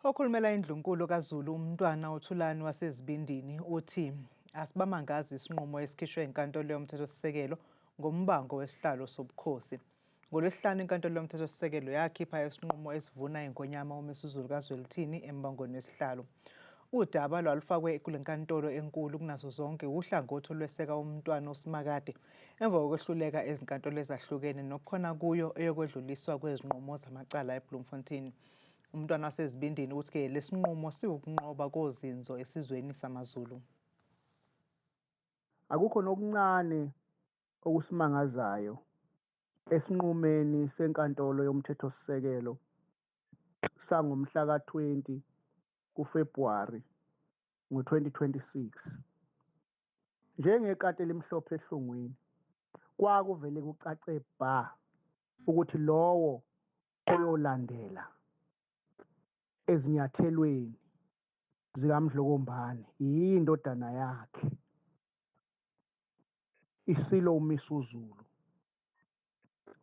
Okhulumela iNdlunkulu kaZulu uMntwana uThulani waseZibindini uthi asibamangazi isinqumo esikhishwe iNkantolo yoMthethosisekelo ngombango wesihlalo sobukhosi. NgoLwesihlanu iNkantolo yoMthethosisekelo yakhipha isinqumo esivuna iNgonyama uMisuzulu kaZwelithini embangweni wesihlalo. Udaba lwalufakwe kule nkantolo enkulu kunazo zonke wuhlangothi olweseka uMntwana uSimakade emva kokwehluleka ezinkantolo ezahlukene nokukhona kuyo eyokwedluliswa kwezinqumo zamacala eBloemfontein. Umntwana waseZibindini uthi-ke lesinqumo siwukunqoba kozinzo esizweni samaZulu. Akukho nokuncane okusimangazayo esinqumeni seNkantolo yoMthethosisekelo sangomhla ka-20 kuFebhuwari ngo-2026. Njengekati elimhlophe ehlungwini, kwakuvele kucace bha ukuthi lowo oyolandela ezinyathelweni zikaMdlokombane yindodana yakhe, iSilo uMisuzulu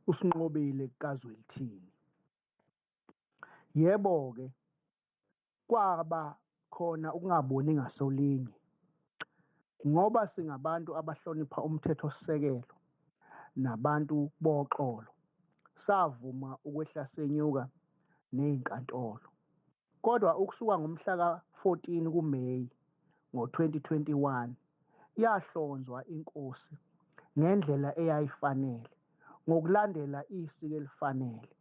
uSinqobile kaZwelithini. Yebo-ke, kwaba khona ukungaboni ngasolinye ngoba singabantu abahlonipha umthethosisekelo nabantu boxolo, savuma ukwehla senyuka nezinkantolo. Kodwa ukusuka ngomhla ka-14 kuMeyi ngo-2021, yahlonzwa iNkosi ngendlela eyayifanele ngokulandela isiko elifanele.